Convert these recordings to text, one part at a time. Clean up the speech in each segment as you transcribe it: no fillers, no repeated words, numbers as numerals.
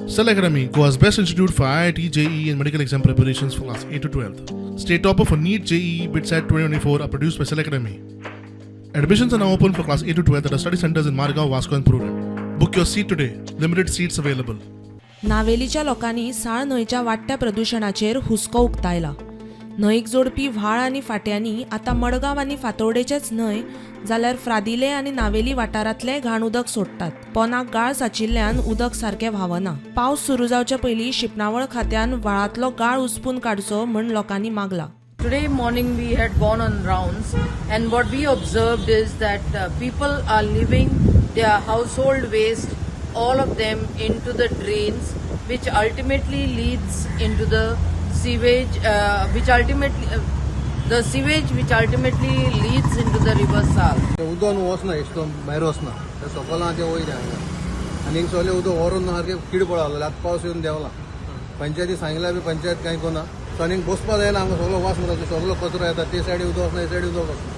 Cell Academy, Goa's best institute for IIT, JEE, and medical exam preparations for class 8 to 12. State topper for NEET, JEE, BITSAT 2024 are produced by Cell Academy. Admissions are now open for class 8 to 12 at our study centers in Margao, Vasco, and Prudent. Book your seat today. Limited seats available. नावेलीच्या लोकांनी साळ न्हंयच्या वाडट्या प्रदुशणाचेर हुस्को उक्तायला. न्हंयक जोडपी व्हाळ आनी फाट्यांनी आतां मडगांव आनी फातोर्डेचेच न्हय जाल्यार फ्रादिले आनी नावेली वाठारांतलें घाण उदक सोडटात. पोनाक गाळ साचिल्ल्यान उदक सारकें व्हांवना. पावस सुरू जावचे पयलीं शिंपणावळ खात्यान व्हाळांतलो गाळ उसपून काडचो म्हूण लोकांनी मागलां. Today morning we had gone on rounds, and what we observed is that people are leaving their household waste, all of them, into the drains, which ultimately leads into the sewage, which ultimately the sewage which ultimately leads into the river Sal. ते उदक न्हू वचना, एश करून भायर वचना. ते सकल आहा ते वयले हांगा आनी हिंग सगळें उदक व्हरून सारकें कीड पडा लागले. आतां पावस येवन देंवला. पंचायती सांगल्या बी, पंचायत कांय कोना. सो आनीक बसपा जायना हांगा. सगळो वास मारता, सगळो कचरो येता. ते सायडी उदक वचना, हे सायडी उदक वचना.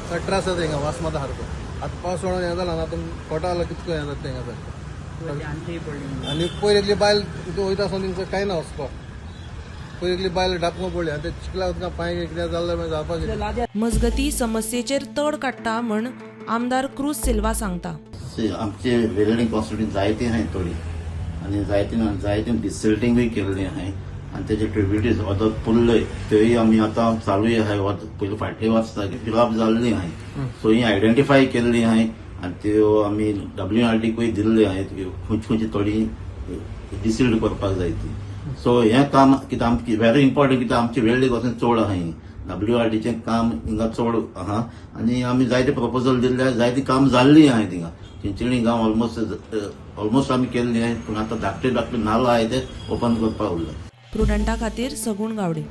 सो त्रास जाता हिंगा, वास मारता सारको. आतां पावस पडोन हें जाला ना, आतां कोटा कितको हें जाता हिंगा सारकें. आनी पयर एकली बायल वयता आसतना तिंका कांय ना वचपाक. पयर एकली बायल डापको पडली आनी ते चिखला उदकां पांय कितें जालें मागीर जावपाक. मजगतीं, समस्येचेर तड काडटा म्हूण आमदार क्रूज सिल्वा सांगता. See, आमचे वेल्डिंग कॉन्स्टिट्युएन्सी जायती आहाय थोडी आनी जायती जायते डिसिल्टिंगूय केल्ली आहाय आनी तेजे ट्रिब्युटरीज वदक पुरले त्योय आमी आतां चालूय आहाय. पयलीं फाटले वर्सा फिलअप जाल्ली आहाय. सो ही आयडेंटिफाय केल्ली आहाय आनी त्यो आमी डब्ल्यू आर डीकूय दिल्ली आहाय, खंयची खंयची थोडी डिसिल्ट करपाक जाय ती. सो हें काम कितें आमची व्हेरी इम्पॉर्टंट, कित्याक आमची वेल्डिंग वचून चड आहा. डब्ल्यू आर डीचें काम हिंगा चड आहा आनी आमी जायते प्रपोजल दिल्ले, जायते काम जाल्ली आहाय थिंगा. चिंचणी गांव ऑलमोस्ट ऑलमोस्ट आमी केल्ली आहाय, पूण आतां धाकटे धाकटे नालो आहाय ते ओपन करपाक उरले. प्रुडंटा खातीर सगूण गावडे.